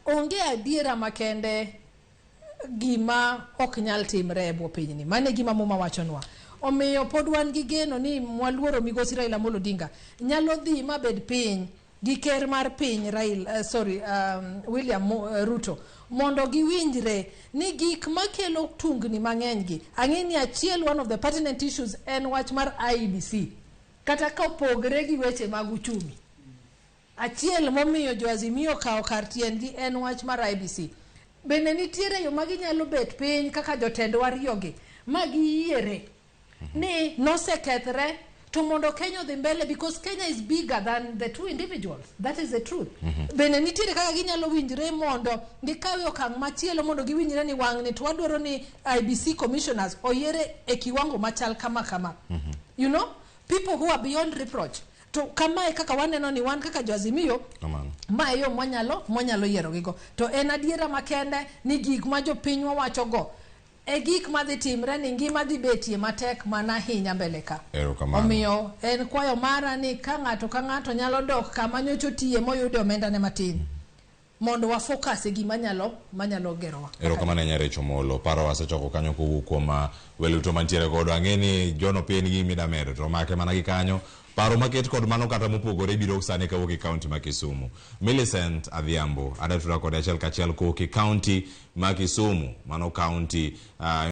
Onge adiera makende gima ok nyal timre e bwo pinyni. Mano e gima Muma wachonwa. Omiyo pod wan gi geno ni mwaluoro migosi Raila Amolo Odinga nyalo dhi mabed piny gi ker mar piny Raila, sorry, William Ruto mondo giwinjre ni gik makelo tungni mang'eny gi. Ang'e ni achiel, one of the pertinent issues en wach mar IEBC. Kata kopogre gi weche mag uchumi. Achiel momiyo jo Azimio okawo kar tiendgi en wach mar IEBC. Bende nitiere yo ma ginyalo bet piny kaka jotendwa ariyogi ma giyiere ni nosekethre to mondo Kenya odhi mbele, because Kenya is bigger than the two individuals. That is the truth. Bende nitiere kaka ginyalo winjre mondo gikawe okang' machielo mondo giwinjre ni wang'ni to wadwaro ni IEBC commissioners oyiere e kiwango machal kama kama. People who are beyond reproach. To kamae kaka waneno ni wan kaka jo Azimio Kamano. ma e yo mwanyalo yiero gigo. To en adiera makende ni gik ma jopinywa wacho go e gik madhi timre ni ngima dhi betie matek mana ahinya mbele ka. Erokamano. Omiyo en kwayo mara ni ka ng'ato ka ng'ato nyalo dok kama nyocha otiye moyude omenda ne matin mondo wa focus e gima manyalo gerowa. Erokamano ahinya, Rachel Molo. Paro wasechoko kanyo kowuok kuom welo duto mantiere godo. Ang'e ni John Opiyo nigi gima medo to omake mana gi kanyo. Paro maket kod mano kata mopogore biro sani kawuok e kaunti ma Kisumu. Millicent Adhiambo, adwa tudra kode achiel kachiel kowuok e kaunti ma Kisumu. Mano kaunti.